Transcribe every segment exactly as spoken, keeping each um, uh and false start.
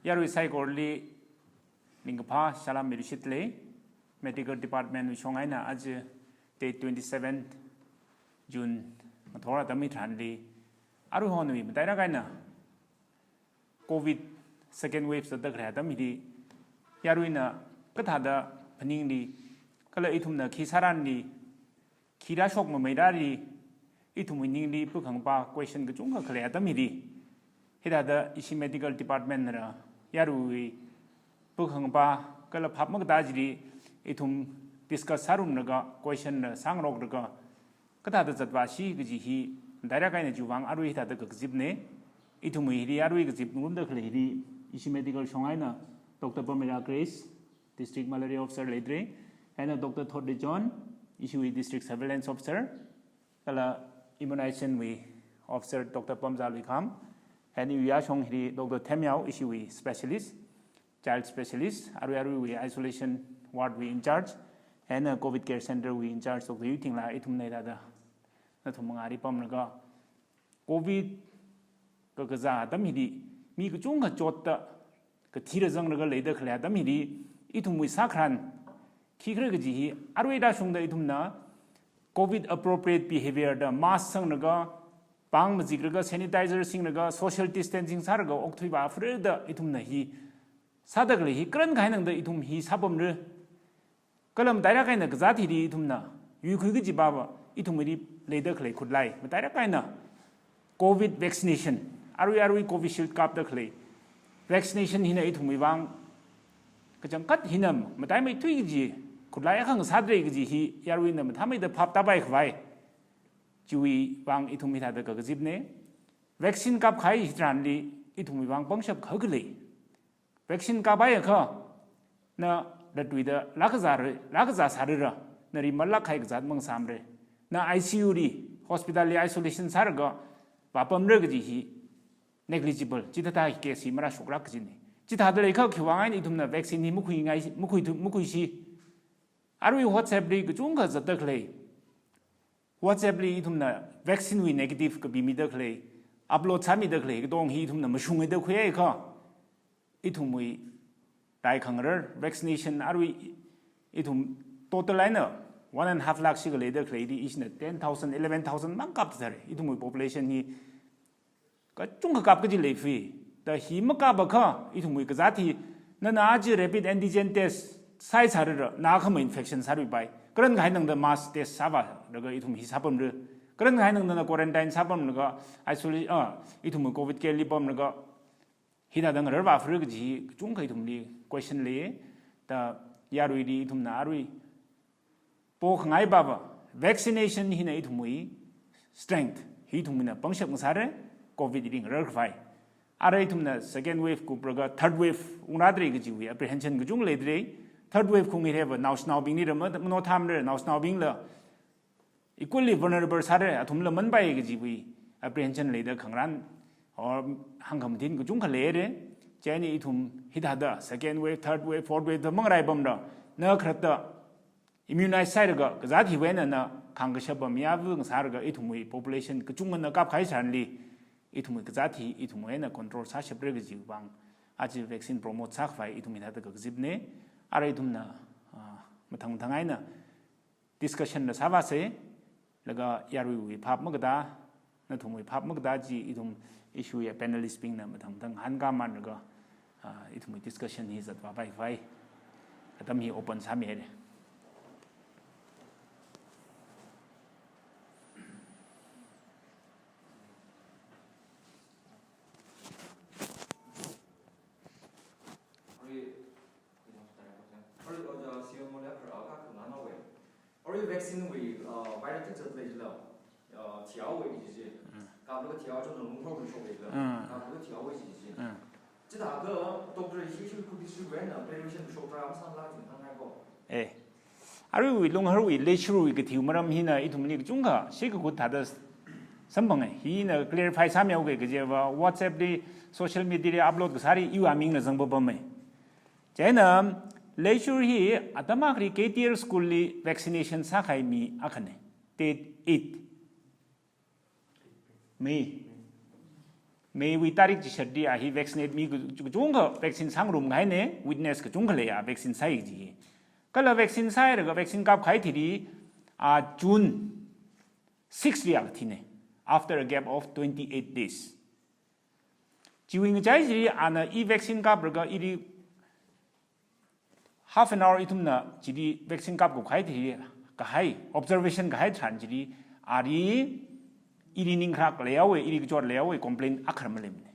Yarui saikorali ningkaphā salam mirishit lei. Medical Department wui shong eina aja date twenty-seven June ngathor atam hitharanli, aruihonwui matairak eina Covid second wave zatda khalei atam hili, yaruina kathāda phaningli, kala ithumna khi sāranli, khi rāshok mameirali, ithumwui ningli pakhangpa question kachungkha khalei atam hili, hithāda ishi Medical Department nara yaruiwui pakhangpa kala phap makatā chili ithum discuss sārumlaga, question la sāngaroklaga, kathāda zatvāsi kaji hi matairak eina chiwui vang arui hithāda kakazipna. Ithumwui hili arui kazip ngarumda khalei hili, ishi Medical shong eina Doctor Pamela Grace, District Malaria Officer leidalei, eina Doctor Thotli John, ishiwui District Surveillance Officer, kala Immunization wui Officer Doctor Pamzalui Kham, eina iwui yāshong hili Doctor Themyao, ishiwui specialist, child specialist, arui aruiwui isolation ward wui in charge, eina Covid Care Center wui in charge Doctor Yuthingla, ithumna hithāda nathum mangāli pamlaga, Covid kakazā atam hili mi kachungkha chotta, kathira zanglaga leida khalei atam hili, ithumwui sākharan khikhala kaji hi, arui rāshungda ithumna Covid appropriate behavior da mask sanglaga, pāng maziklaga, sanitizer singlaga, social distancing sālaga okthuivā phara da ithumna hi sāda khalei hi, karan kahai tangda ithum hi sāpamra. Kala matairak eina kazāt hili ithumna yuikhui kaji pava, ithumwuili leida khalei khutlai matairak eina Covid vaccination, arui arui Covishield kapda khalei vaccination hina ithumwui vang kachangkhat hina mataimeithui kaji khutlai akha ngasādalei kaji hi yaruina mathāmeida phap tāpai khavai. Chiwui vang ithum hithāda kakazipna. Vaccine kapkahai hitharanli ithumwui vang pangshap kha khalei. Vaccine kaphaiakha, na latluida laa kazāra, laa kazā sārara, nali malākkahai kazāt mangasāmara. Na I C U li, hospital li isolation sālaga vāpamra kaji hi negligible, chithāda hi case hi marāshoklāk kajina. Chithāda leiakha khiwui vang eina ithumna vaccine hi makhuingai, makhuithu, makhuisi. Arui WhatsApp li kachungkha zatda khalei, WhatsApp li ithumna vaccine wui negative kapimida khalei, upload sāmida khalei katonga hi ithumna mashungaida khuiakha, ithumwui rai khangarar, vaccination arui ithum total eina one and a half lakh shikha leida khaleili ishina ten thousand, eleven thousand mang kapthatharai, ithumwui population hi kachungkha kap kaji leiphi. Da hi makapakha ithumwui kazāt hi, nana aja rapid antigen test sāi sārara, na khama infection sārui pai. Karan kahai tangda mass test sāvālaga ithum hi sāpamra. Karan kahai tangda na quarantine sāpamlaga, isolate, ah, ithumwui Covid care li pamlaga, hithāda ngararvā phara kaji hi kachungkha ithumli question lei. Da yaruili ithumna arui pokhangai pava, vaccination hina ithumwui strength hi ithumwuina pangshap ngasāra, Covid hili ngarar khavai. Ara ithumna second wave kuplaga third wave ungrādalei kajiwui apprehension kachungkha leidalei. Third wave khuingareiva naoshinaobingli rama, mano thamra, naoshinaobingla equally vulnerable sāra, athumla manpai kajiwui apprehension leida khangarān or hāngkhamathin kachungkha leira. Chieina ithum hithāda second wave, third wave, fourth wave da mangarai pamra, na khalatta immunize sālaga kazāt hiwui eina na khāngkashap pam yāva ngasālaga ithumwui population kachungkhana kapkahai tharanli ithumwui kazāt hi ithumwui eina control sāshapra kajiwui vang aja vaccine promote sākhavai ithum hithāda kakazipna. Ara ithumna, ah, mathang mathang eina discussion la sāvāsa, laga yaruiwui phap makatā, nathumwui phap makatā chi ithum ishiwui panelist bingna mathang mathang hāngkāmanlaga, ah, ithumwui discussion hi zatvāpai khavai atam hi open sāmihaira. Arui, arui, uh, C M O li akhara akha nganāhaowa. Arui vaccine wui, uh, virus chi zatlei jila, uh, thihaowa ji ji. Mm. Kaplaga thihaowa chona lungphorli shoklei jila. Mm. Kaplaga thihaowa ji ji. Mm. Chithākha doctor hi shi khuti shi wena prevention shokra am samla jing hāngngai ko. Eh. Aruiwui Lungharwui leishurwui kathiu maram hina ithumli kachungkha shikakut thāda samphanga. Hina clarify sāmihaoga kajiva WhatsApp li, social media li upload kasāli iwui amingna zangpapama. Chieina leishur hi atam akhali K T L school li vaccination sākahai mi akhana. Date eight May. May wui tarik chishatli a hi vaccinate mi kachungkha vaccine sāngarum kahaina, witness kachungkha lei a vaccine sāi kaji hi. Kala vaccine sāhailaga vaccine kapkahai thili a June six li a kathina, after a gap of twenty-eight days. Chiwui ngachai chili ana i vaccine kaplaga ili half an hour ithumna chili vaccine kapkahai thili kahai, observation kahai tharan chili ali ili ningkharak leihaowa, ili kachot leihaowa complaint akha maleimana.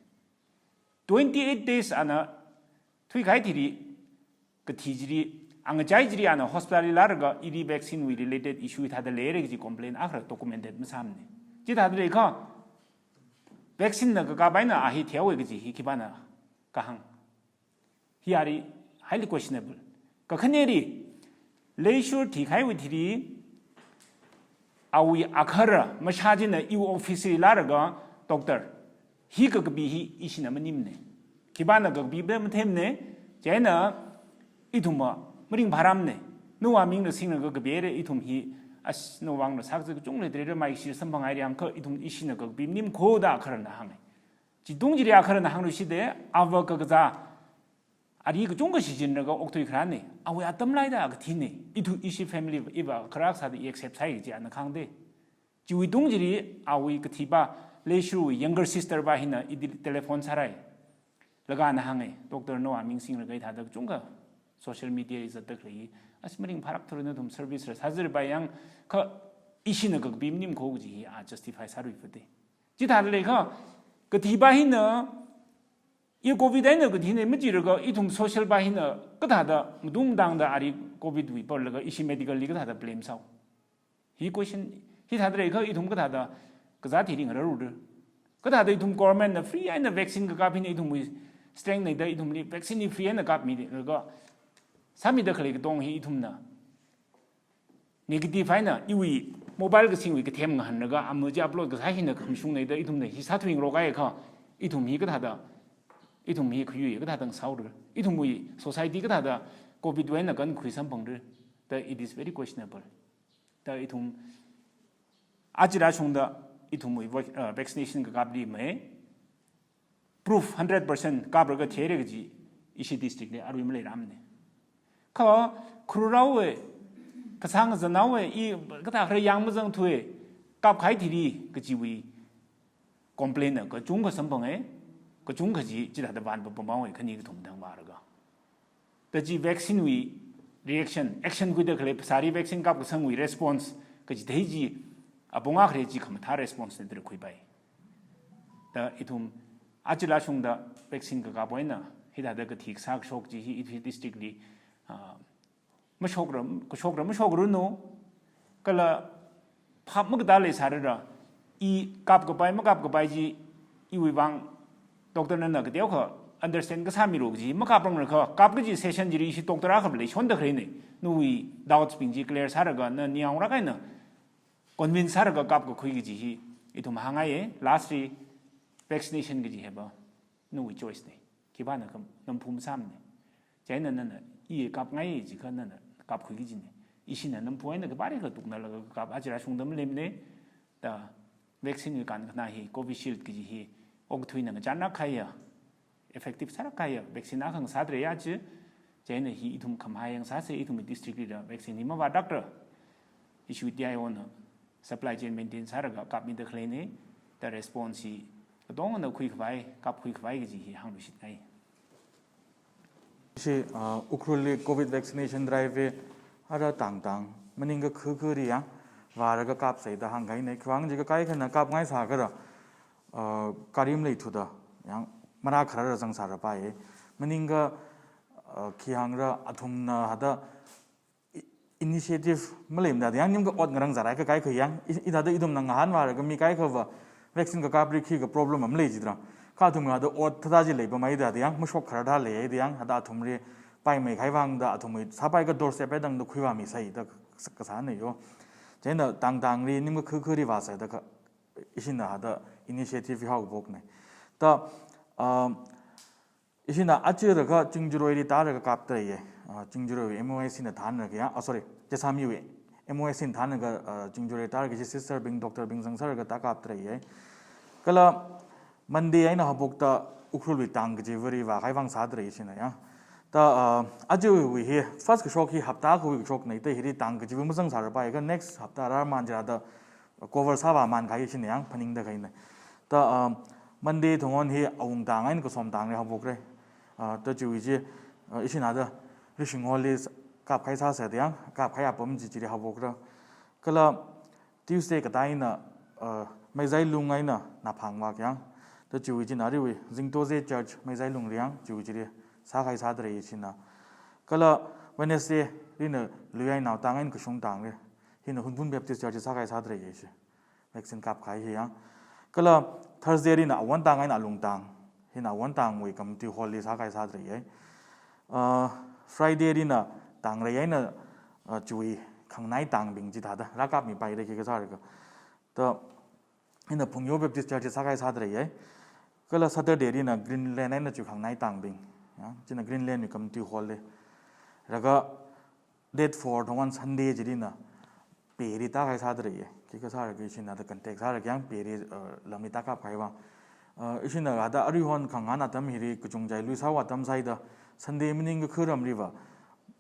Twenty-eight days ana thuikahai thili kathi chili, a ngachai chili ana hospital li lāklaga ili vaccine wui related issue thāda leira kaji complaint akha documented masāmana. Chithāda leikha vaccine na kakap eina a hi thihaowa kaji hi khipāna kahāng? Hi ari highly questionable. Kakhaneli, Leishur thikahaiwui thili awui agahara mashā china iwui office li lāklaga, "Doctor, hi kakapi hi ishina maningmana. Khipāna kakapi da matheimana, chieina ithumva maringphārāmana. Nawui mingna singlaga kapihaira, ithum hi, as nawui vangna sākazat kachungkha leidalei, maishi samphanghaira, yangkha ithum ishina kakapi maningmana kho," da agaharana hānga. Chitungli agaharana hāngluishita, ava kakazā ali kachungkha shichinlaga okthui kharāna, awui atam laida kathina, ithum ishi family iva kharak sāda i accept sāi kaji ana kahāngda. Chiwui tungli awui kathipā, Leishurwui younger sister pā hina ili telephone sārai. Laga ana hānga, "Doctor, nawui ming singlaga hithāda kachungkha social media li zatda khalei, as maringphālāk thura, nathum service rāsāzarpa, yangkha ishina kakapi maningmana kho," kaji hi a justify sāluipada. Chithāda leikha, kathipā hina, i covid eina kathina majilaga, ithum social pā hina kathāda matung tangda ali covid wui palaga ishi medical li kathāda blame sāo? Hi question, hithāda leikha ithum kathāda kazā thili ngararura? Kathāda ithum government na free eina vaccine kakap hina ithumwui strength na da ithumli vaccine hi free eina kapmilaga sāmida khalei katong hi ithumna negative eina iwui mobile kasingwui kathem ngahānlaga ama chi upload kasā hina khamashungna da ithumna hi sāthuingarok kahaiakha, ithum hi kathāda, ithum hi khayui kathāda sāura? Ithumwui society kathāda covid wui eina kankhui samphangra? Da it is very questionable. Da ithum aja rāshungda ithumwui vac-, uh, vaccination kakapli mai proof hundred percent kaplaga thihaira kaji ishi district li arui maleirāmana. Kha khararhaowa, kasāngazanhaowa, i kathā khara yang mazangthuwa, kapkahai thili kajiwui complaint na kachungkha samphanga, kachungkha chi chithāda vānpapamhaowa, khani kathum tang vālaga. Da chi vaccine wui reaction, action khuida khalei phasāli vaccine kapkasangwui response kaji thei chi, apong akhare chi khamathā response na da khuipai. Da ithum aja rāshungda vaccine kakap eina hithāda kathi kasā kashok chi hi ishi district li, ah, mashokra, kashokra mashokranu, kala phap makatā leisālala, i kapkapai makapkapai chi iwui vang doctor nana kateokha understand kasāmilu kaji, makapranglakha, kap kaji session chili ishi doctor akha leishonda khaleina, nawui doubts bing chi clear sālaga, na ningyāng rākahaina convince sālaga kapkakhui kaji hi ithum hāngngaiya. Lastly, vaccination kaji hi va nawui choice na. Khipāna kham namphu masāmana. Chieina nana i kapngai jikha nana kapkhui kajina. Ishina namphu eina kapāli katuknalaga kap aja rāshungda maleimana. Da vaccine wui kankhanā hi Covishield kaji hi okathuina ngachānlāk kahaiya, effective sālāk kahaiya vaccine akha ngasāda leiya chi. Chieina hi ithum khamahai yang sāsa, ithum district lila vaccine hi mavātlākla, ishi D I O na supply chain maintain sālaga kapmida khaleina. Da response hi katongana khuikhavai, kapkhuikhavai kaji hi hāngluishitngai. Ishi, ah, Ukhrulli covid vaccination drive hi ara tangtang maningakha kha kha ri yang vālaga kapsai da hāngkahaina. Khiwuivang jikha kaikhana kapngai sākhala, ah, gari maleithuda yang marākharāla zangsālapai. Maningakha, ah, khi hāngra, athumna hithāda i-, initiative maleimada yang nimkha ot ngarāngzārai kaikha yang, i-, hithāda ithumna ngahānvālaga mi kaikhava vaccine kakapli khikha problem malei jidra. Kha athumna hithāda ot thāda chi leipameida yang, mashokkharā thāda leihaida yang, hithāda athumli paimei kahai vangda athumwui sāpaikha doorstep eina tangda khuivāmisai da kasāna yo. Chieina tangtangli nimkha kha kha ri vāsai da kha, ishina hithāda initiative haophokna. Da, um, ishina aja rākha Chingjaroili tālaga kapda leiya. Ah, Chingjaroiwui M O S na thānlaga ya, ah, sorry, Jessamiwui M O S na thānlaga, ah, Chingjaroili tālaga ishi sister bing, doctor bing zangsālaga tā kapda leiya. Kala Monday eina haophokta Ukhrulwui tang kachiva̱li vākahai vang sāda lei ishina ya. Ta, ah, ajawui hi first kashok hi hapta akhawui kashokna, ta hili tang kachiva̱ mazang sāra pai kha next hapta rāman jida cover sāvāman kahai ishina ya, phaningda kahaina. Ta, ah, Monday thongon hi awungtang eina kasomtangli haophokra. Ah, ta chiwui chi, ah, ishina da Rishing Hall li s-, kapkahai sāsa da ya, kapkahai apam chi chili haophokra. Kala Tuesday katā eina, uh, Meizailung eina Naphang vak ya. Ta chiwui china ariwui Zingtoze Church Meizailungli ya, chiwui chili sākahai sāda lei ishina. Kala Wednesday lina Luiyainao tang eina Kashung tangli. Hina Hunphun Baptist Church sākahai sāda lei ishi. Vaccine kapkahai hi ya. Kala Thursday lina Awon tang eina Alungtang. Hina Awon tangwui community hall li sākahai sāda lei. Uh, Friday lina Tangrei eina, uh, chiwui khanganai tangbing chithāda rākapmipaira khikha sālaga. Ta hina Phungyo Baptist Church sākahai sāda lei. Kala Saturday lina Greenland eina chiwui khanganai tangbing. Ya, china Greenland wui community hall li. Laga date four thongon Sunday chilina Peri tākahai sāda lei. Khikha sālaga ishina da contact sālaga ya Peri, uh, lamli tākapkahai vang. Uh, ishina hada aruihon khangahān atam hili kachungchai luisāhaowa atam sāhaida Sunday morning kakharamli va,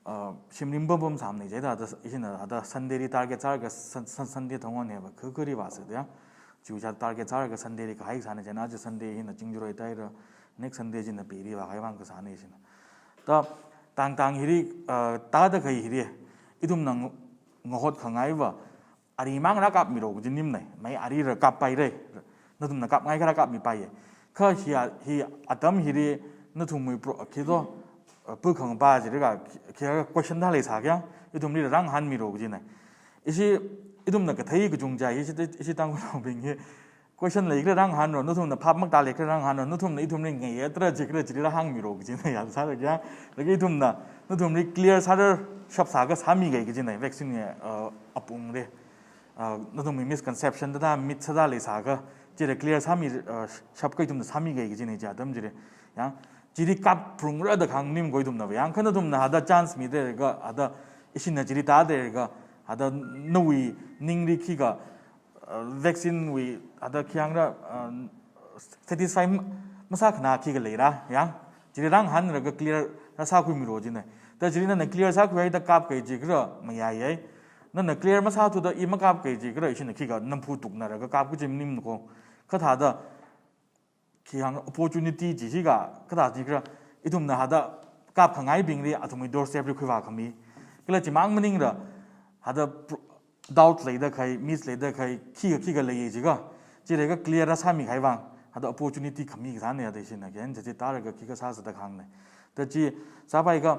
uh, shimlim pam pam sāmana jida, hada ishina hada Sunday li target sālaga Sun-, Sun-, Sunday thongon hi va kakharali vāsa da ya. Chiwui chi target sālaga Sunday li kahai sāna china, aja Sunday hina Chingjuroi tāhaira, next Sunday china Peri vākahai vang kasāna ishina. Ta tang tang hili, uh, tāda kahai hili, ithumna ng-, ngahot khangai va, ari mang rākapmilo kaji maningmana, mai arila kappaira, nathumna kapngai kha rākapmipaiya. Kha hi a-, hi atam hili nathumwui pro-, khi to, uh, pu khangpa chili ka, khi, khi question thā leisā kha, ithumli rāngahānmilo kajina. Ishi, ithumna kathei kachungchai, ishi, ishi Tangkhulnaobing hi, question leikhala rāngahānlo, nathumna phap makatā leikhala rāngahānlo, nathumna ithumli ngayatra jikhala chili rāhāngmilo kajina ya sālaga ya. Laga ithumna, nathumli clear sārar shap sākha sāmikahai kajina, vaccine ya, uh, apungli. Uh, nathumwui misconception thāda, myth thāda leisākha, chili clear sāmi, uh, shapkha ithumna sāmikahai kajina chi atam chili. Ya, chili kapphungra da kahāng maningmana ithumna va. Ya, kha nathumna hada chance mida kha, hada ishina chili tāda kha, hada nawui ningli khikha, uh, vaccine wui hada khi hāngra, uh, satisfy m-, masākhana khikha leira, ya. Chili rāngahānlaga clear rāsākhuimilo jina. Ta chili nana clear sākhuihaida kapkahai jikhala mayāyai. Nana clear masāthuda i makapkahai jikhala ishina khikha namphu tuknalaga kap kaji maningmana ko. Kha thāda khi hāng opportunity chi hikha, kathā jikhala, ithumna hada kapkhangaibingli athumwui doorstep li khuivākhami. Kala chimang maningla, hada pro-, doubt leida kahai, myth leida kahai, khikha khikha leiya jikha, chili kha clear rāsāmikahai vang, hada opportunity khami kasāna ya da ishina, khen chachi tālaga khikha sāsa da kahāngna. Ta chi sāpai kha,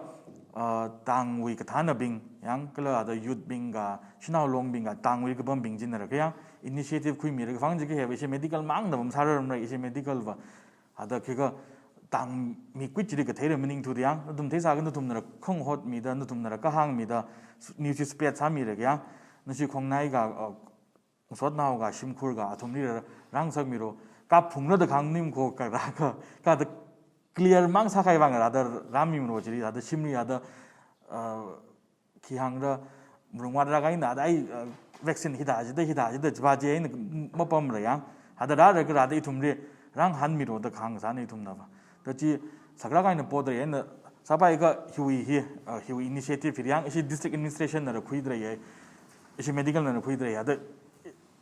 ah, tangwui kathānabing, ya, kala hada youth bing ka, shanao longbing ka, tangwui kapambing chinala kha ya, initiative khuimilaga vang jikha hi va ishi medical mangna pamsārar mara, ishi medical va, hada khikha tang mi kuichili katheila maningthuda ya, nathum theisākha nathumnala khangahotmida, nathumnala kahāngmida, s-, news spread sāmilaga ya, nashi khongnai ka, uh, sotnao ka, shimkhur ka, athumlila rāngasakmilo, kapphungra da kahāng maningmana ko, kha rākha, kha da clear mang sākahai vang rāda rāmimilo chili, hada shimli hada, uh, khi hāngra, mrungwat rākahaina, hada ai, uh, vaccine hithā jida, hithā jida, chiva chi eina mapamla ya. Hada rālaga rāda ithumli rāngahānmilo da kahāng sāna ithumna va. Ta chi saklāk eina potra eina sāpai kha hiwui hi, uh, hiwui initiative hi ya, ishi district administration nala khuidalei ya, ishi medical nala khuidalei ya, hada,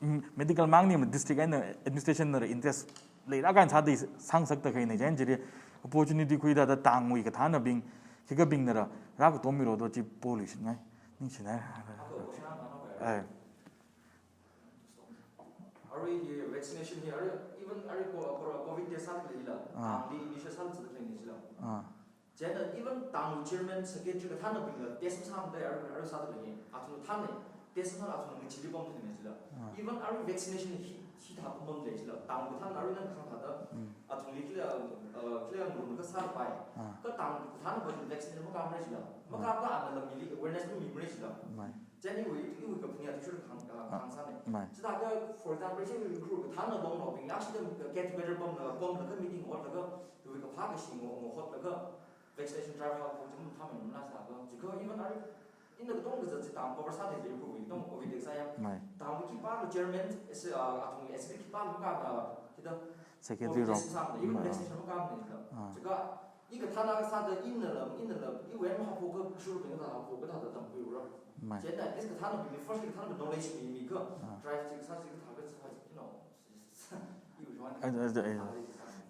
mm, medical mang maningmana, district eina administration nala interest leilāk eina sāda sāngasakta kahaina, chieina chili opportunity khuida da tangwui kathānabing, khikhabingnala rākatomilo da chi poluishingai. Ningshinai. Ai. Arui hi vaccination hi arui even arui ko, ko, covid test sāda leila. Ah. Tangli initiate sāda leila. Ah. Chieina even tang chairman, secretary kathānabingla test masāmada arui, arui sāda lei. Athum thāna, test masā athum ngachili pamda lei chila. Ah. Even arui vaccination hi, hithā pamda lei chila. Tang kathāna arui nana kahāng thāda. Mm. Athumli kila, uh, kila ngarumlaga sāpai. Ah. Kha tang kathāna va vaccination makāmara chila. Ah. Makāmkha anala mili awareness mimara chila. Mai. Chieina iwui, iwui kaphaning athishurda kahāng, ah, kahāng sāna. Mai. Chithākha, for example, ishi Ukhrul kathāna longnaobing, actually, get together pamla, pamlaga meeting hotlaga, iwui kaphā kashi ngo, ngohotlaga, vaccination drive haophok chi mathāmeimana sālaga. Chikha even arui, ina katonga kazat chi tang cover sāda lei Ukhrulwui, katonga covid test sāya. Mai. Tangwui khipāla chairman, S-, ah, athumwui S D khipāla makāmana, hithā, Secretary rong. Sāda, even relaxation makam ni da. Ah. Chika, i kathāna kasāda inna lam, inna lam, iwui mahapo ka shuru ping da hapo ka da da tampiura. Mai. Chieina, this kathānabingli, first kathānabing knowledge mi, mi ka, ah, drive chi kasā chi kathā ka chi, you know, iwui shong. Ai, ai, ai.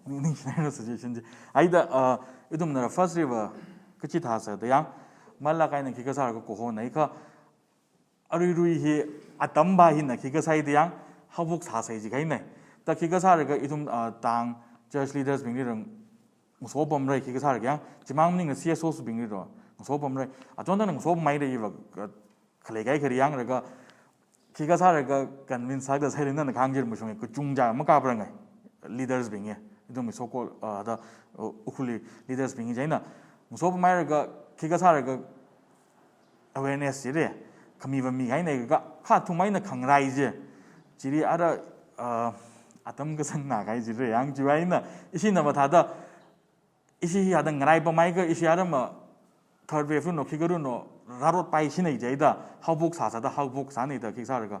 Ning, ningshinaira suggestion chi. Aida, uh, ithumna first river kachithā sāda yang, mala kaina khikha sāra ka kohona, i ka, aruirui hi atam ba hina khikha sāi da yang, haophok sāsai jikahaina. Da khikha sāra ka ithum, ah, tang church leaders bingli rang ngasopamra khikha sāra ka yang, chimang maningla C S Os bingli rang ngasopamra. Achon tangna ngasopamhaira iva, ah, khalei kai khari yangra ka, khikha sāra ka convince sāda sāli nana khangajir mashunga, kachungkha makaprangai leaders bing hi. Ithumwui so-called, ah, da, uh, Ukhrulli leaders bing hi chieina ngasopamhaira ka, khikha sāra ka awareness jira, khami va mi kahaina ka, kha athum eina khangarai chi. Chili ara, uh, atam kasāngna kahai jira, yang chiwui eina ishina va thāda, ishi hi hithāda ngaraipamhai ka, ishi ara ma third wave runo, khikha runo, rārotpaishina jida, haophok sāsāda, haophok sāna da khikha sāra ka.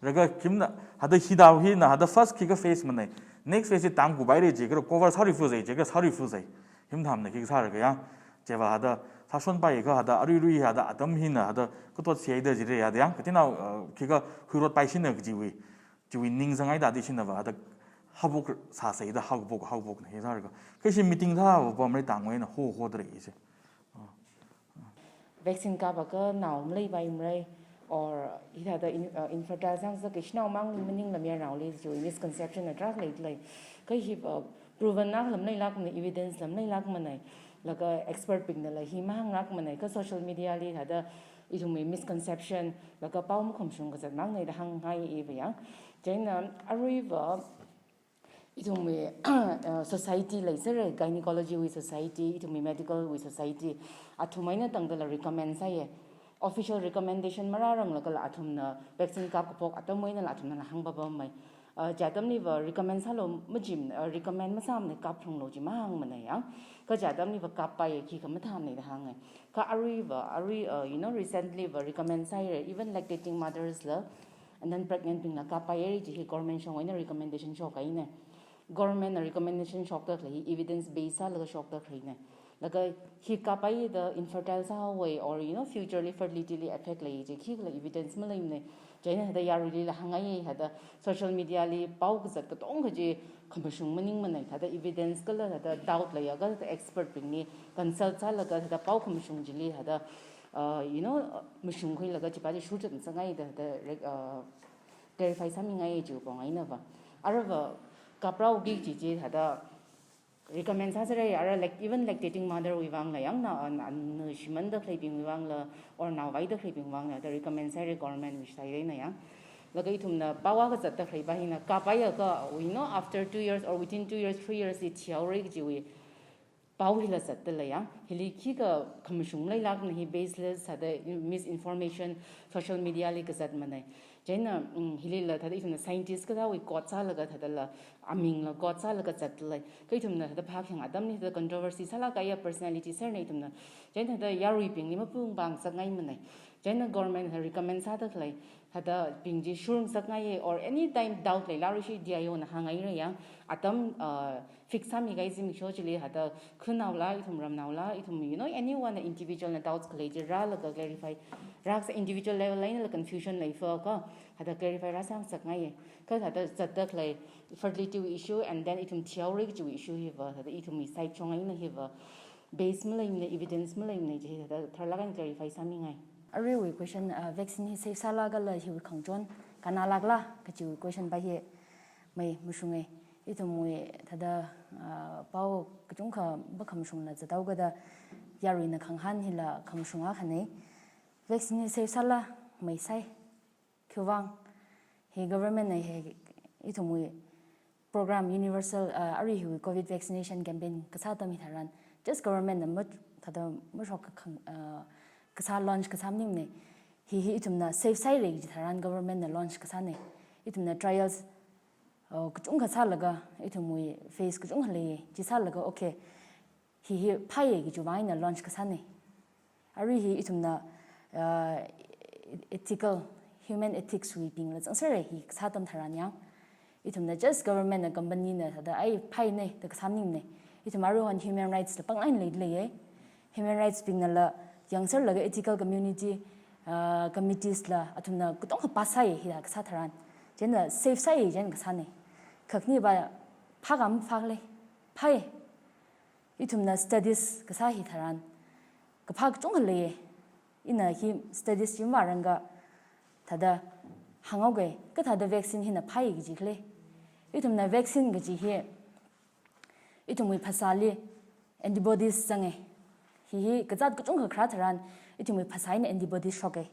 Ra ka khimna, hithāda hithāda hina, hithāda first khikha phase manai. Next phase hi tang kuphaira jikha, cover sāri fu sai jikha, sāri fu sai. Khim thamna khikha sāra ka yang. Chiva hithāda, sāshonpai ka hithāda, aruirui hithāda, atam hina hithāda, katot sihaida jira hithāda yang, katinao, uh, khikha huirotpaishina kajiwui. Chiwui ningsanghai da di shina va, hithāda haophok sāsai da, haophok, haophokna hi sāra ka. Kashi meeting thā va pamra tangwui eina ho, hoda rai chi. Vaccine kapa ka nao maleipaimara, or hithāda in-, uh, infertile sāngasak kashi nao mangli maningla mayarnaoli chi misconception na tarākha leilei. Ka hi, uh, proven na lam leilākmana, evidence lam leilākmana. Laga expert bingnala hi mahānglākmana. Ka social media li hithāda ithumwui misconception, laga pao makhamashung kazat mangna da hāngngai iva yang. Chieina aruiva ithumwui, uh, society leisāra, gynecology wui society, ithumwui medical wui society, athum eina tangdala recommend sāya. Official recommendation marāranglagala athumna vaccine kapkaphok atamwui einala athumnala hāngpapamhai. Uh, chi atamli va recommend sālu majim, uh, recommend masāmana, kapranglu chi mahāngmana yang. Ka chi atamli va kappaiya khikha mathāmana da hānga. Ka aruiva, arui, uh, you know, recently va recommend sāhaira, even lactating mothers la, and then pregnant bingla kappaiya chi hi government shongwui eina recommendation shokkahaina. Government na recommendation shokda khalei hi evidence base sālaga shokda khaleina. Laga hi kappai da infertile sāhaowa or, you know, future li fertility li effect lei chi khikhala evidence maleimana. Chieina hithāda yaruilila hāngngaiya, hithāda social media li pao kazat katongkha chi khamashung maningmana, hithāda evidence kala hithāda doubt leiakha hithāda expert bingli consult sālaga hithāda pao khamashung chili hithāda, uh, you know, mashungkhuilaga chipa chi shurchat ngasakngai da, hithāda rec-, uh, clarify sāmingai chi pongaina va. Ara va kaprao ki chi chi hithāda recommend sāsāra, ara lac-, even lactating mother wui vangla yang, na, na, na shimānda khaleibingwui vangla, or nao vaida khaleibing vangla, hithāda recommend sāra government wui side eina yang. Laga ithumna pao kazatda khaleipa hina, kappaiakha, you know, after two years or within two years, three years li thihaora kajiwui pao hila zatda lei yang. Hili khikha khamashung maleilākmana, hi baseless, hithāda misinformation, social media li kazatmana. Chieina, mm, hilila hithāda ithumna scientist kathāwui quote sālaga hithādala, amingla quote sālaga zatda lei. Ka ithumna hithāda phākhayang atamli hithāda controversy sālāk kahaiya personality sārana ithumna. Chieina hithāda yaruibingli mapung pang ngasakngaimana. Chieina government hithāda recommend sāda khalei, hithādabing chi shur ngasakngaiya or anytime doubt leilala aruishi D I O na hāngngaira yang. Atam, uh, fix sāmikahai zimiksho chili hithāda khannaola, ithum ramnaola, ithum, you know, anyone na individual na doubts khalei chi rālaga clarify, rākasā individual level einala confusion leiakha, hithāda clarify rāsāngasakngaiya. Ka hithāda zatda khalei fertility wui issue and then ithum thihaora kajiwui issue hiva, hithāda ithumwui side shong eina hiva base maleimana, evidence maleimana chi hithāda tharlāk eina clarify sāmingai. Aruiwui question, uh, vaccine hi safe sāla kala hiwui khangachon kannalākla kajiwui question pa hi mai mashunga. Ithumwui hithāda, ah, pao kachungkha makhamashungla zathaokada yaruina khangahān hila khamashung akhana. Vaccine hi safe sāla, maisai. Khiwuivang, hi government na hi ithumwui program universal, ah, arui hiwui covid vaccination campaign kasā atam hitharan, just government na ma, hithāda mashok kakhang, ah, kasā launch kasā maningmana. Hi hi ithumna safe sāhaira kaji tharan government na launch kasāna. Ithumna trials, uh, kachungkha sālaga, ithumwui phase kachungkha lei, chi sālaga, okay, hi hi phāya kajiwui vang eina launch kasāna. Arui hi ithumna, uh, ethical, human ethics wuibingla zangsera hi kasā atam tharan yang. Ithumna just government na company na thāda ai phaine da kasā maningne. Ithum aruihon human rights la pānglāk leilei. Human rights bingnala yangserlaga ethical community, uh, committees la athumna katonga pass sāi hithā kasā tharan. Chieina safe sāi chieina kasāne. Kha khanipa phākam phālei. Phai. Ithumna studies kasā hi tharan kaphā kachungkha lei. Ina hi studies chi mavārangakha thāda hānghaoke, kathāda vaccine hina phai kaji khalei. Ithumna vaccine kaji hi ithumwui phasāli antibodies zange. Hi hi kazāt kachungkha kharā tharan ithumwui phasā eina antibodies shoke.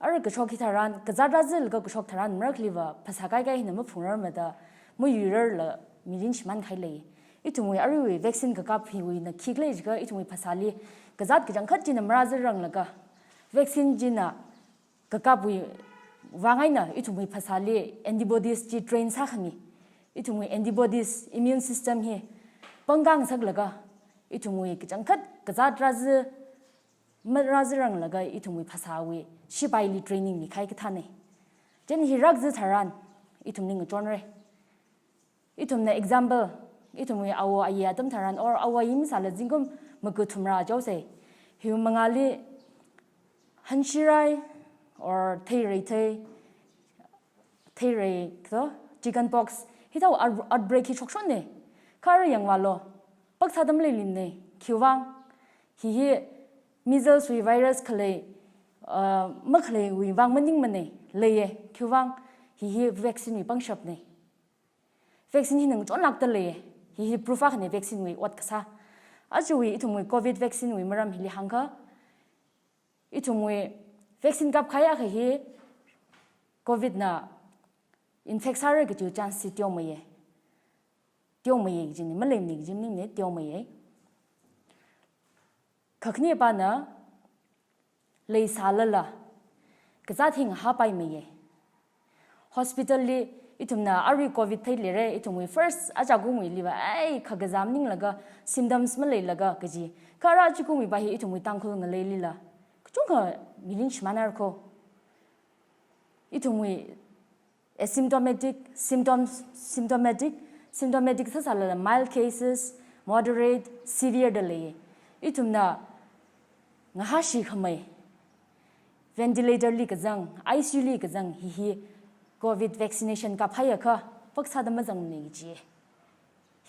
Ara kashok hi tharan, kazāt rāzālaga kashok tharan marakhaliva phasā kaikai hina maphungrarmada, mayuirarla mirin shimānkahai lei. Ithumwui aruiwui vaccine kakap hiwuina khikhala jiakha ithumwui phasāli kazāt kachangkhat china marāzāranglaga, vaccine china kakapwui vang eina ithumwui phasāli antibodies chi train sākhami. Ithumwui antibodies, immune system hi pangkang saklaga, ithumwui kachangkhat kazāt rāzā marāzāranglaga ithumwui phasāwui shipaili training mikahai kathāne. Chieina hi rākazā tharan ithumli ngachonre. Ithumna example, ithumwui awo ayi atam tharan or awo ayi masāla zingkum maga thumrā jaose. Hiwui mangāli hanshirai or theireithei, theirei kho, chicken pox, hithāwui out-, outbreak hi shokshonne. Kha ara yangvālu, pāksāda maleileinne. Khiwui vang, hi hi measles wui virus khalei, uh, makhaleiwui vang maningmane, leiye. Khiwui vang, hi hi vaccine wui pangshapne. Vaccine hina ngachonlākda leiye. Hi hi proof akhane vaccine wui ot kasā. Ajawui ithumwui covid vaccine wui maram hili hāngakha, ithumwui vaccine kapkahai akha hi covid na infect sāra kajiwui chance chi teomeiye. Teomeiye kajine, maleimane kaji maningne, teomeiye. Kha khanipana leisālala kazāt hi ngahāpaimeiye. Hospital li ithumna arui covid theileire, ithumwui first achakumwuiliva ai khakazā maninglaga symptoms maleilaga kaji. Kha ara achakumwuiva hi ithumwui Tangkhul ngaleilila kachungkha mirin shimānhaira kho. Ithumwui asymptomatic, symptoms, symptomatic, symptomatic sāsālala mild cases, moderate, severe da lei. Ithumna ngahāshikhamei, ventilator li kazang, I C U li kazang, hi hi covid vaccination kaphaiakha pāksāda mazangne kaji.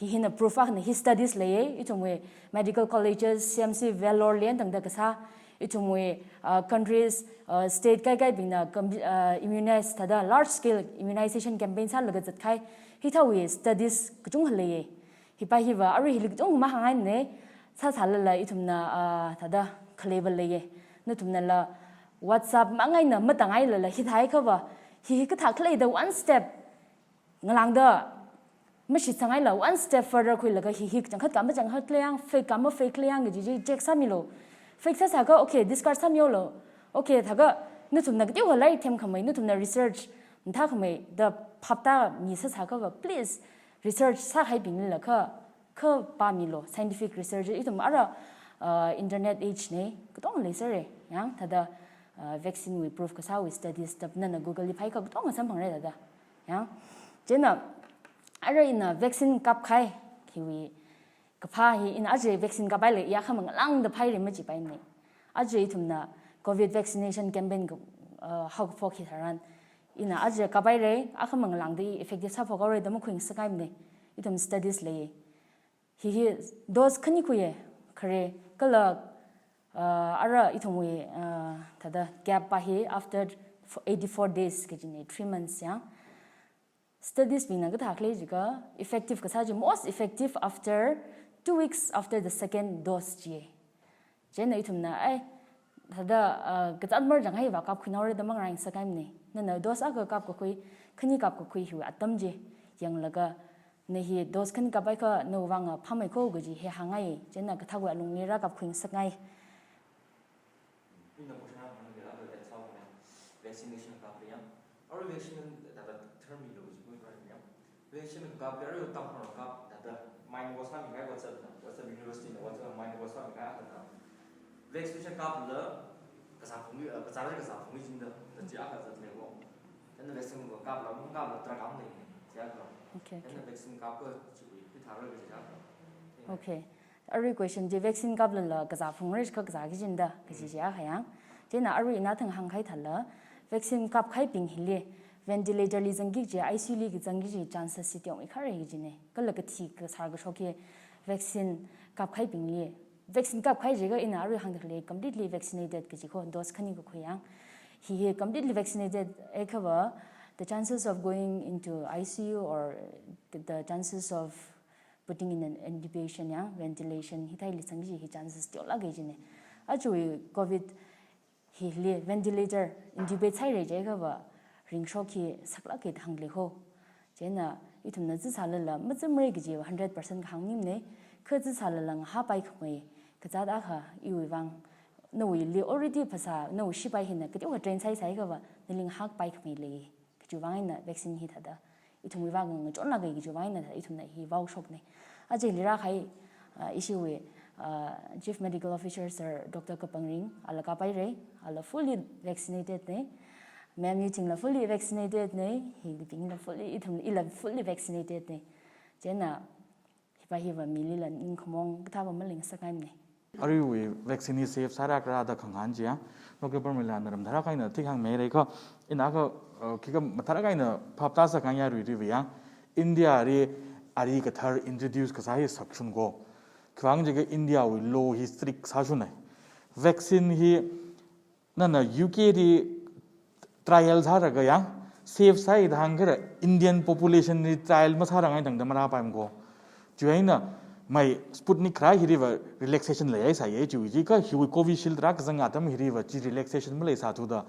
Hi hina proof akhana, hi studies leiye, ithumwui medical colleges, C M C Vellore li eina tangda kasā, ithumwui, uh, countries, uh, state kaikaibingna com-, uh, immunize thāda large scale immunization campaign sālaga zatkahai, hithāwui studies kachungkha leiye. Hipa hiva arui hili kachungkha mahāngngaine, sāsālala ithumna, uh, thāda khaleiva leiye. Nathumnala WhatsApp mang eina matangailala hithāhaiakhava, hi hi kathā khalei da one step ngalāngda mashitsangaila one step further khuilaga hi hi kachangkhat kha machangkhat khaleiya, fake kha ma fake khaleiya kaji chi check sāmilu. Fake sāsāakha, okay, discard sāmilu. Okay, thākha nathumna kateokha lairik themkhamei, nathumna research mathākhamei da phaptāmi sāsāakhava, please, research sākahaibinglila kha, kha pāmilu, scientific research, ithum ara, uh, internet age ne, katonga leisere, yang, thāda, uh, vaccine wui proof kasāwui studies da nana Google li phaiakha katonga samphangra thāda. Yang, chieina, ara ina vaccine kapkahai, hiwui kaphā hi ina aja vaccine kaphaile, ya akhamang lāngda phaire majipaine. Aja ithumna covid vaccination campaign ka, uh, haokaphok hi tharan, ina aja kaphaire, akhamang lāngda effective sāphok haore da makhuingasakngaimane. Ithum studies leiye. Hi hi dose khani khuiye, khare, kala, uh, ara ithumwui, uh, thāda gap pa hi after eighty-four days kajine, three months ya. Studies bingna kathā khalei jiakha, effective kasā chi, most effective after two weeks after the second dose jiye. Chieina ithumna, ai, thāda, uh, kazāt marjang haiva kapkhuihaore da mangarāngasakngaimane. Nana dose akha kapkakhui, khani kapkakhui hiwui atam chi yanglaga, na hi dose khani kaphaiakha nawui vang phāmei kho kaji hi hāngngai. Chieina kathāwui alungli rākapkhuingasakngai. Ina question hāngkhanang, vaccination kaphā yang. Arui vaccine thāda term milu kaji khui khui yang. Vaccine kaphā arui Tangkhulna kap thāda, mind wash sāmikahai WhatsApp na, WhatsApp university na WhatsApp mind wash sāmikahai thāda. Vaccination kaphāla, kasā phungli, eh, kazāra kasā phungli jingda, thāda chi akha zatleiwo. Then vaccine kaphāla, mung kaphāla, tarākha maleine. Okay, okay. Okay. Arui question chi vaccine kapluila kazā phungra kha kazā kajina da kaji chi akha yang. Chieina arui ina thang hāngkahai thāla vaccine kapkahaibing hili ventilator li zangki kaji, I C U li kazangki kaji chances chi teomeikha lei kajina. Kala kathi kasār kashok hi vaccine kapkahaibingli, vaccine kapkahai jiakha ina arui hāngda khalei completely vaccinated kaji ko, dose khani kakhui yang. Hi hi completely vaccinated akha va, the chances of going into I C U or the, the chances of putting in an intubation yang, ventilation, hithāli zangki kaji hi chances teolāk kajina. Aja covid hili ventilator intubate sāhaira jiakha va ringshok hi saklāk kahai hāngli ho. Chieina ithumna chi sālala mazamra kaji hundred percent kahāng maningmana. Kha chi sālala ngahānpaikhamei kazāt akha iwui vang, nawuili already phasā, nawui shipai hina kateokha train sāsāakha va nali ngahānpaikhamei lei. Kajiwui vang eina vaccine hi thāda ithumwui vang ngachonlāka kajiwui vang eina ithumna hi vaoshokna. Aja hili rākahai, uh, ishiwui, uh, Chief Medical Officer Sir Doctor Kapangring, ala kaphaira, ala fully vaccinated na. Ma'am Yuchingla fully vaccinated na, hibingla fully, ithum ila fully vaccinated na. Chieina hipa hiva milila ningkhamong kathā va maling sākahaimana. Aruiwui vaccine hi safe sāra khala da khangahān chiya, Doctor Parmila na ramtharak eina thik hāngmeira kha, ina kha, uh, khikha matharak eina phap tāsākahai aruiruiva yang, India li ari kathar introduce kasā hi sakshun ko. Khiwuivang jiakha India wui law hi strict sāshuna. Vaccine hi nana U K li trial sālaga yang, safe sāi da hāngkhala Indian population li trial masārangai tangda marāpaimana ko. Chiwui eina mai Sputnik kharā hiliva relaxation leihaisāya, chiwui chi kha hiwui Covishield rākazang atam hiliva chi relaxation maleisāthuda.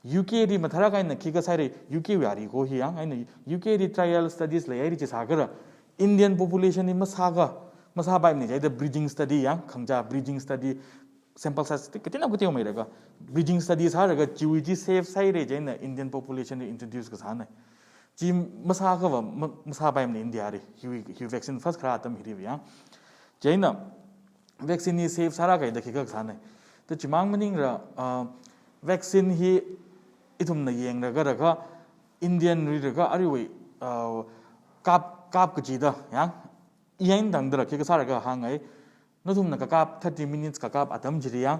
U K li matharak eina khikha sāhaira, U K wui ari ko hi yang, eina U K li trial studies leihaira chi sākhala Indian population li masāka, masāpaimana, chieina bridging study yang, khangachā bridging study, sample size kateonao kateomeilaga bridging study sālaga chiwui chi safe sāhaira chieina Indian population li introduce kasāna. Chi masākha va ma-, masāpaimana India li, hiwui, hiwui vaccine first kharā atam hiliva yang. Chieina vaccine hi safe sāra kahai da khikha kasāna. Da chimang maningla, uh, vaccine hi ithumna yanglaga laga Indian li laga aruiwui, uh, kap, kap kaji da yang, i eina tangdala khikha sāra kha hāngngai. Nathumna kakap thirty minutes kakap atam chili yang,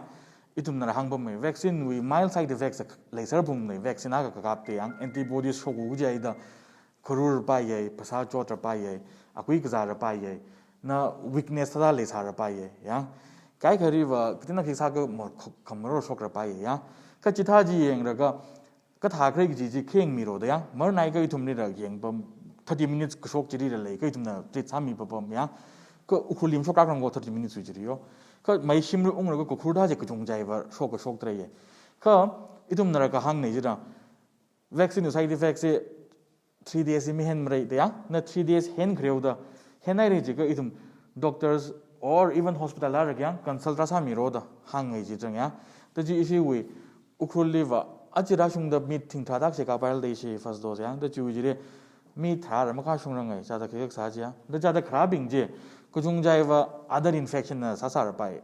ithumna hāngpamma, vaccine wui mild side effects leisāra phungna, vaccine akha kakapta yang, antibodies shoku kaji da, kharur paiya, phasā chotra paiya, akui kazāra paiya, na weakness thāda leisāra paiya yang. Kaikhariva kateonao khi sākha ma-, khamaro shokra paiya yang. Kha chithā chi yanglaga kathā khala kaji chi khayangmiro da yang. Marnai kha ithumlila yangpam, thirty minutes kashok chilila lei, kha ithumna treat sāmi papam yang. Kha Ukhrulli mashokrakrang ko thirty minutes wui chili yo. Kha mai shimli ungra kha kakhur thā chi kachungchaiva shok kashok treiya. Kha ithumnala kahāngna jida, vaccine wui side effects hi three days hi mahenmara da yang, na three days henkhareo da, henhaira jiakha ithum doctors or even hospital lālaga yang consult rāsāmiro da hāngngai chi chang yang. Da chi ishiwui Ukhrulliva aja rāshungda mi thingtharā tak chi kapailda ishi first dose yang, da chiwui chili mi tharāra makashungrangai, chithāda khikha sā chi yang. Da chithāda kharābing chi kachungchaiva other infection na sāsāra pai.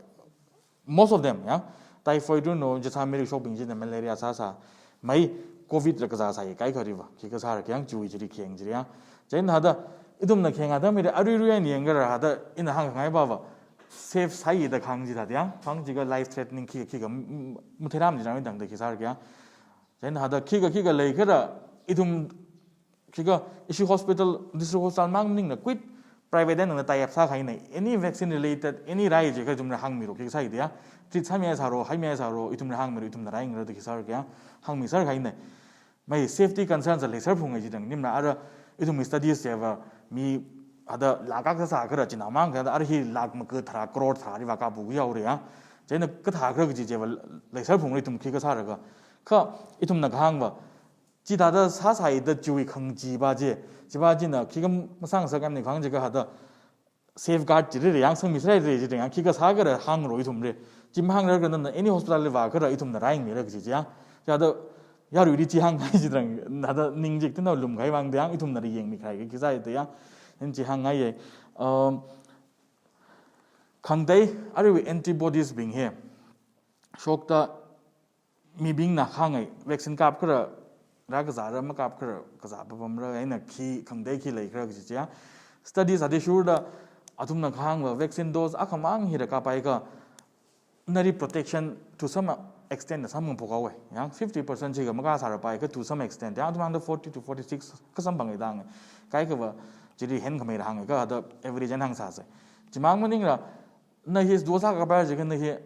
Most of them, ya. Typhoid runo, jisā mirik shokbing china malaria sāsā. Mai covid la kazā sāi, kaikhariva. Khikha sāra khayang chiwui chili khayang chili ya. Chieina hithāda, ithumna khayang atam hili aruirui eina yangkhala hithāda, ina hāngkhangai pava safe sāi da kahāng chi thāda ya. Kahāng chi kha life threatening khikha khikha, m-, m-, matheiram chi rāmi tangda khi sāra khayang. Chieina hithāda khikha khikha leikhala, ithum khikha ishi hospital, district hospital mang maningla kha private eina tie up sākahaina. Any vaccine related, any rai jiakha ithumla hāngmiro, khikha sāi da ya. Treat sāmihaisāro, haimihaisāro, ithumla hāngmiro, ithumna rāyangra da khi sāra khayang, hāngmisāra kahaina. Mai safety concerns leisāra phungai chidang, nimla ara ithum studies chiva mi hithāda lakh akha sākhala china mang kha ara hi lakh maka tharā crore tharāliva kapu yaora ya. Chieina kathā khala kaji chiva leisāra phungra ithum khikha sāra kha. Kha ithumna kahāngva, chithāda sāsāi da chiwui khangachee pa chi, chi pa china khikha masāngasakmana kahāng chi kha hithāda safeguard chili yang sangmisāra chidang yang khikha sākhala hāngro ithumli. Chi mahāngra kha nana any hospital li vākhala ithumna rāyangmira kaji chi ya. Chithāda yaruili chi hāngngai chidang, hithāda ning chik tana lumkahai vang da yang ithumna rāyangmikahai khi sāi da ya. Hin chi hāngngaiya. Um, khangatei, aruiwui antibodies bing hi shokta mibingna hāngngai, vaccine kapkhala Rā kazāra makapkhara, kazā papamra, eina khi khangatei khi leikhala kaji chiya. Studies adi shurda, athumna kahāngva vaccine dose akhamang hira kapaikha, nali protection to some extent na samphang phokhaowa. Yang fifty percent chiakha makasāra paikha to some extent. Yang athumna forty to forty-six kasamphang idang. Kaikhava chili henkhamei rāhāng, kha hithāda average eina hāngsāsa. Chimang maningla, na hi dose akha kapai chiakha na hi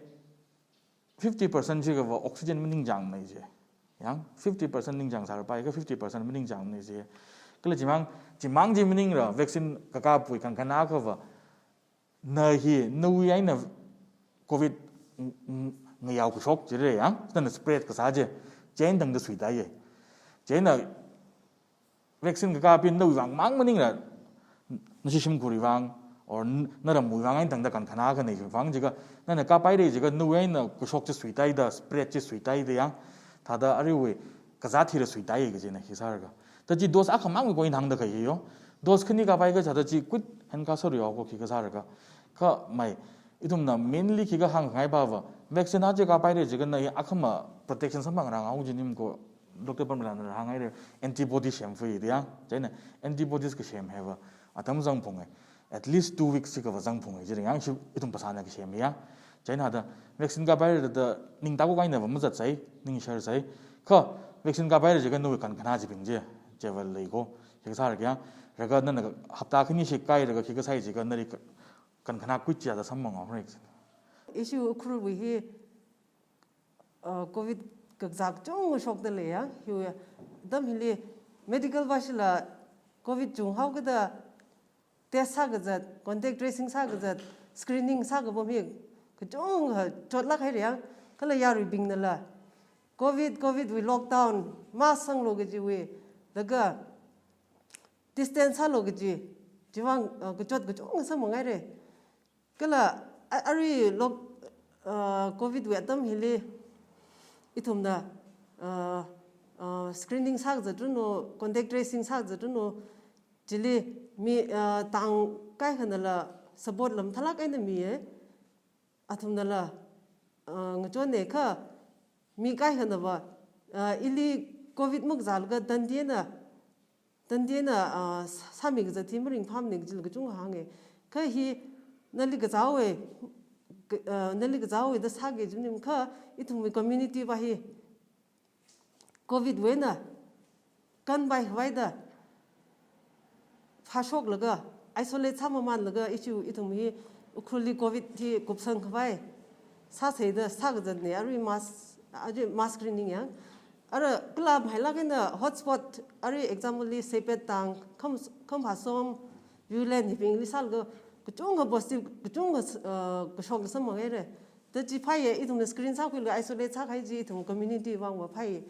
fifty percent chiakhava oxygen maningchāngmana ji. Yang fifty percent ningchāngsāra paikha fifty percent maningchāngmana ji. Kala chimang, chimang chi maningla vaccine kakapwui kankhana akhava, na hi nawui eina covid ng-, ng-, ngayao kashok jira yang, nana spread kasā chi, chieina tangda suitāya. Chieina vaccine kakapna nawui vang mang maningla, nashi shimkhurwui vang, or n-, naramwui vang eina tangda kankhana akha nei vang chiakha, nana kapaira chiakha nawui eina kashok chi suitāhaida, spread chi suitāhaida yang, thāda aruiwui kazāt hira suitāya kajina hi sālaga. Ta chi dose akhamangwui ko ina hāngda kahai yo. Dose khani kapaikha chithāda chi kut hen kasā ri yo ko khi kasā laga. Kha mai, ithumna mainly khikha hāngngai pava, vaccine aja kapaira chiakha na hi akhama protection samphangrang au jinim ko, Doctor Pamela na hānghaira, antibody semphai da yang. Chieina antibodies kasem hiva atam zangphunga. At least two weeks chiakhava zangphunga jira yang, shi ithum phasāna kasem yang. Chieina thāda vaccine kapaira da ningtā ko kahaina va mazatsai, ningsharsai. Kha vaccine kapaira chiakha nawui kankhana chibing chi, chiva lei ko, khi kasā laga yang. Laga nana hapta khani shi kailaga khi kasā chiakha nali ka-, kankhana khuichāda samphang haora. Ishi Ukhrulwui hi, uh, covid kazā kachungkha shokda leiya. Hiwui atam hili medical vāshila covid chunghaokida test sākazat, contact tracing sākazat, screening sākapam hi kachungkha chotlāk haira yang. Kala yaruibingnala covid, covid wui lockdown, mask sanglu kajiwui, laga distance sālu kaji, chiwui vang, uh, kachot kachungkha samphanghaira. Kala a-, arui lock-, uh, covid wui atam hili ithumna, uh, uh, screening sākazat ranu, contact tracing sākazat ranu, chili mi, uh, tang kaikhanala support lam thalāk eina miya. Athumnala, uh, ngachonna kha mi kaikhanava, uh, ili covid makazālaga tandi eina, tandi eina, uh, sā-, sāmi kazat hi maringphāmana kajila kachungkha hānga. Kha hi nali kazāhaowa, ka-, uh, nali kazāhaowa da sāki kaji maning, kha ithumwui community va hi covid wui eina kanpai khavaida phāshoklaga, isolate sāmamanlaga, ishi ithum hi Ukhrulli covid hi kupsang khavai sāsāda sākazatna, arui mass, arui mass screening yang. Ara kala mailāk eina hotspot, arui example li Seipet tang, Kham-, Khamphasom, Viewland hibingli sālaga kachungkha positive, kachungkha, uh, kashok samphanghaira. Ta chi phāya, ithumna screen sākhuilaga isolate sākahai chi ithum community vangva phāya.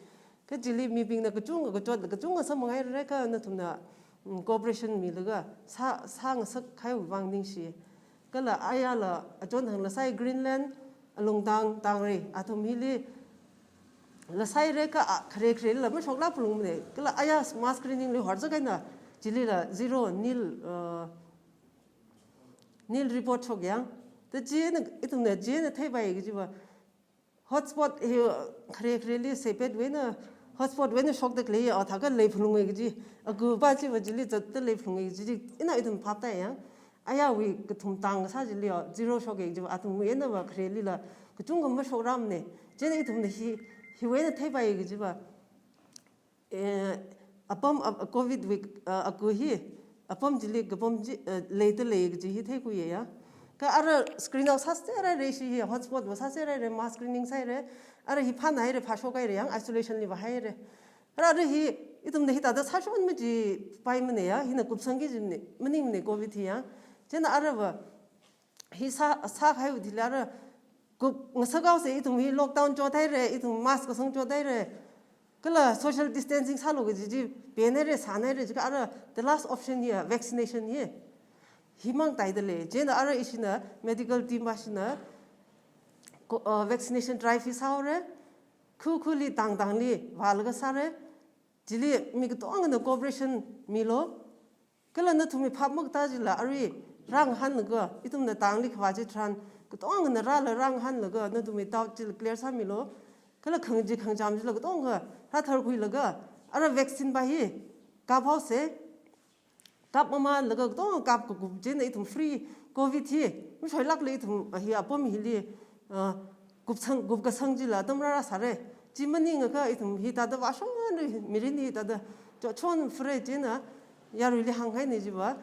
Kha chili mibingna kachungkha kachot, kachungkha samphanghaira kha nathumna, mm, cooperation milaga sā, sāngasakkahaiwui vang ningshi. Kala ayala achonthang Lasai, Greenland, Alungtang, Tangrei, athum hili Lasaira kha a khare kharela mashoklāk phalungmana. Kala aya mass screening li horzakeina chilila zero, nil, uh, nil report shok yang. Ta chieina, ithumna chieina theipai kajiva hotspot hi khare khareli Seipet wui eina hotspot wui eina shokda khalei, athākha leiphalunga kaji. Aku pa chiva chili zatda leiphalunga kaji chi ina ithum phaptāya yang. Ayawui kathum tang kasā chili zero shoka kajiva athumwui einava kharelila kachungkha mashokrangmana. Chieina ithumna hi, hiwui eina theipai kajiva, eh, apam, ap-, covid wui, ah, aku hi, apam chili kapam chi, eh, leida lei kaji hi theikhuiya ya. Kha ara screen out sāserhaira, ishi hi hotspot va sāserhaira, mass screening sāhaira, ara hi phānāhaira, phāshokhaira yang, isolation li vāhaira. Ara ara hi, ithumna hithāda sāshon majipaimana ya, hina kupsangki kajimana, maningmana covid hi yang. Chieina arava, hi sā, sākahaiwui thili ara, kup ngasakhaosa, ithum hi lockdown chothaira, ithum mask kasang chothaira. Kala social distancing sālu kaji chi penhaira, sānhaira, jiakha ara the last option hi vaccination hi. Himang tāida lei. Chieina ara ishina medical team vāshina ko, uh, vaccination drive hi sāhaora. Khu khuli tang tangli vālaga sāra. Chili mi katongana cooperation milu. Kala nathumwui phap makatā chila arui rāngahānlaga, ithumna tangli khavā chitharan katongana rāla rāngahānlaga, nathumwui doubt chila clear sāmilu. Kala khangachee khangacham chila katongkha rātharkhuilaga, Ara vaccine pa hi kaphaosa, kapmamānlaga katonga kapkakup chieina ithum free covid hi mashoilākla ithum hi apam hili, ah, kupsang, kupkasang chila atam rāra sāra. Chi maningakha ithum hithāda vāshungmana, mirin hithāda chochon phara. Chieina yaruili hānghaina chiva,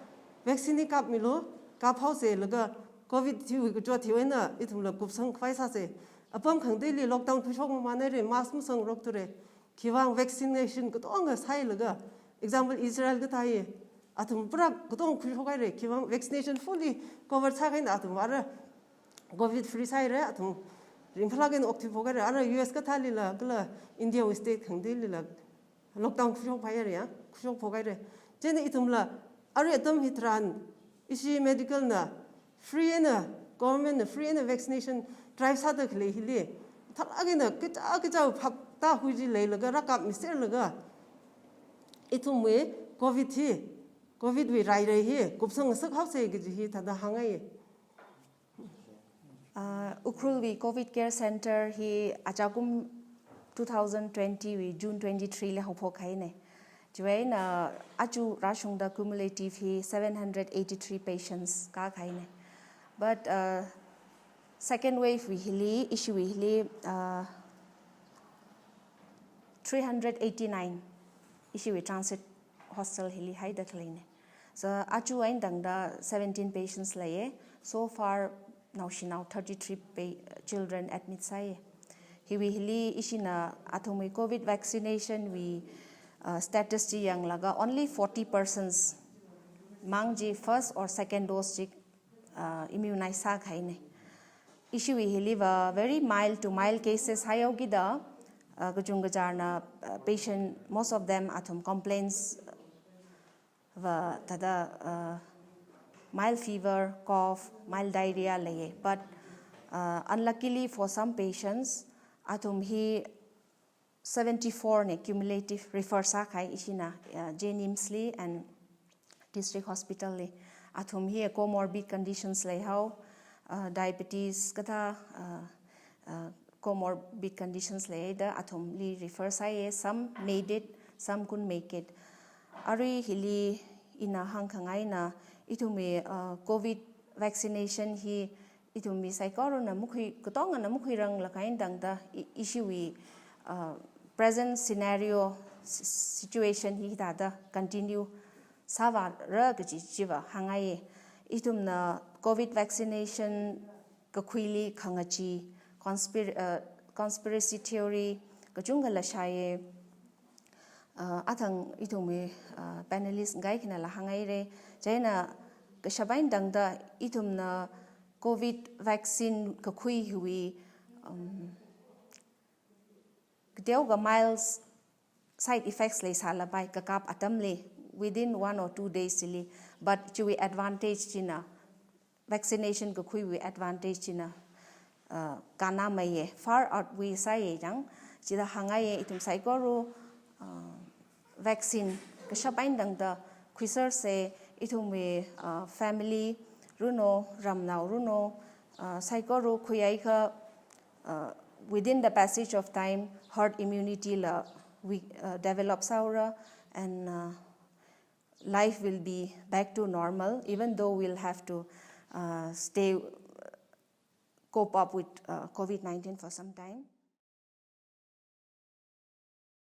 vaccine hi kapmilu, kaphaosa laga covid hiwui kachot hiwui eina ithumla kupsang khavai sāsa. Apam khangateili lockdown khuishokmamānhaira, mask masangrokthura. Khiwuivang vaccination katonga sāhailaga, example Israel kathā hi, athum pura katonga khuishokhaira. Khiwuivang vaccination fully cover sākahai eina athum ara covid free sāhaira, athum ringphālāk eina okthuiphokhaira. Ara U S kathālila, kala India wui state khangateilila lockdown khuishokphāhaira ya, khuishokphokhaira. Chieina ithumla arui atam hitharan ishi medical na free eina, government na free eina vaccination drive sāda khalei hili, thālāk eina kacha kacha phaptākhui chi leilaga rākapmiserlaga, ithumwui covid hi, covid wui rairai hi kupsangngasak haosa kaji hithāda hāngngai. Uh, Ukhrulwui covid care center hi achakum two thousand twenty wui June twenty-three li haophokhaina. Chiwui eina aja rāshungda cumulative hi seven hundred eighty-three patients kākahaina. But, uh, second wave wui hili, ishiwui hili, uh, three hundred eighty-nine ishiwui transit hostel hili haida khaleina. So, aja eina tangda seventeen patients leiya. So far, naoshinao thirty-three pa-, children admit sāya. Hiwui hili ishina athumwui covid vaccination wui, uh, status chi yanglaga only forty persons mang chi first or second dose chi, uh, immunize sākahaina. Ishiwui hiliva very mild to mild cases haohaokida, uh, kachungkacharna, uh, patient, most of them athum complaints va thāda, uh, mild fever, cough, mild diarrhea leiya. But, uh, unluckily for some patients, athum hi seventy-four na cumulative refer sākahai ishina, uh, JNIMS li and district hospital li. Athum hi comorbid conditions leihao, uh, diabetes kathā, uh, uh, comorbid conditions leida athumli refer sāya, some made it, some couldn't make it. Arui hili ina hāngkhangaina, ithumwui, uh, covid vaccination hi ithumwui saikorana makhui, katongana makhuiranglakha eina tangda i-, ishiwui, uh, present scenario, si-, situation hithāda continue sāvāra kaji chiva hāngngaiya. Ithumna covid vaccination kakhuili khangachee, conspir-, uh, conspiracy theory kachungkhala shāya. Uh, athang ithumwui, uh, panelist ngaikinala hānghaira. Chieina kashap eina tangda ithumna covid vaccine kakhui hiwui, um, kateokha mild side effects leisālapai kakap atamli within one or two days chili. But chiwui advantage china, vaccination kakhuiwui advantage china, uh, kannameiya, far outweigh sāya chang, chida hāngngaiya. Ithum saikora, uh, vaccine kashap eina tangda khuisersa, ithumwui, uh, family runo, ramnao runo, uh, saikora khuiakha, uh, within the passage of time, herd immunity la we, uh, develop sāhaora, and, uh, life will be back to normal, even though we'll have to, uh, stay, cope up with, uh, covid nineteen for some time.